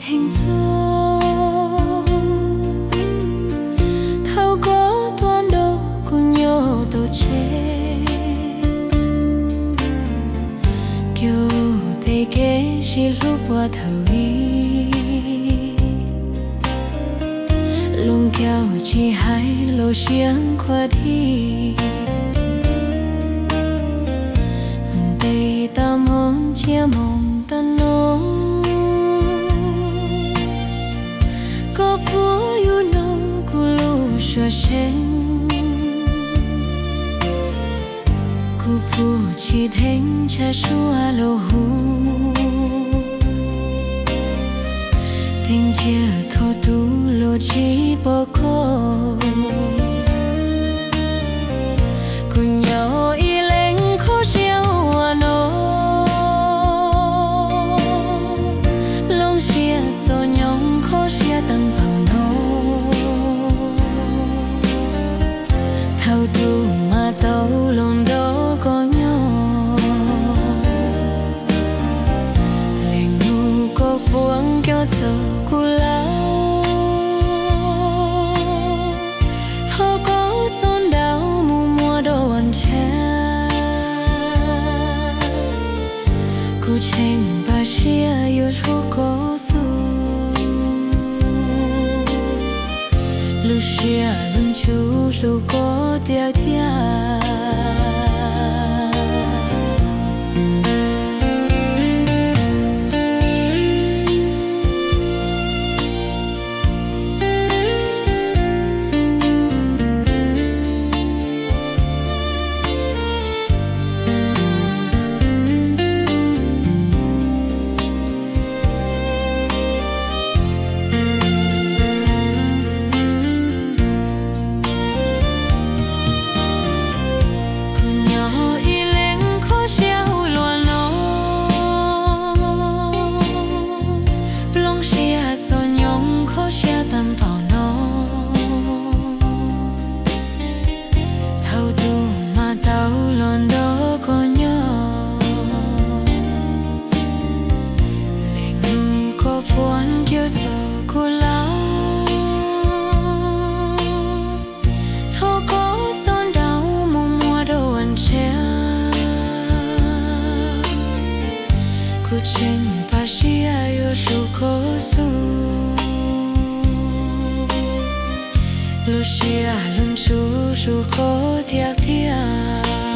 Heev txhua thaum koj tuaj nrog kuv nyob tau tseg, koj tej kev sib hlub puag thaum ub, lub ncaus tsis hais los siab khuav dhib. Ntev tag hmo ntsiab moo tag no, koj puas yuav hnov kuv lub suab seev? Kuv puas tsis theej tshav suab los hu, tig ntsia thaum tu los tsis pom koj. Kuv nyob ib leeg kho siab ua no, plooj siab txom nyem kho siab tag npaum no. Thaum twg mam tau los nrog koj nyob, leej nus koj puas nco txog kuv lawm? Thov koj txhob nrauj mus muab dua ntshe, kuv tseem pab siab yuav hlub koj xwb. Lub siab lub ntsws hlub koj tiag tiag. Kuv nyob ib leeg kho siab ua luaj no, plooj siab txom nyem kho siab tag npaum no. Thaum twg mam tau los nrog koj nyob, leej nus koj puas nco txog kuv lawm? Thov koj txhob nrauj mus muab dua ntshe, kuv tseem pab siab yuav hlub koj xwb. Lub siab lub ntsws hlub koj tiag tiag.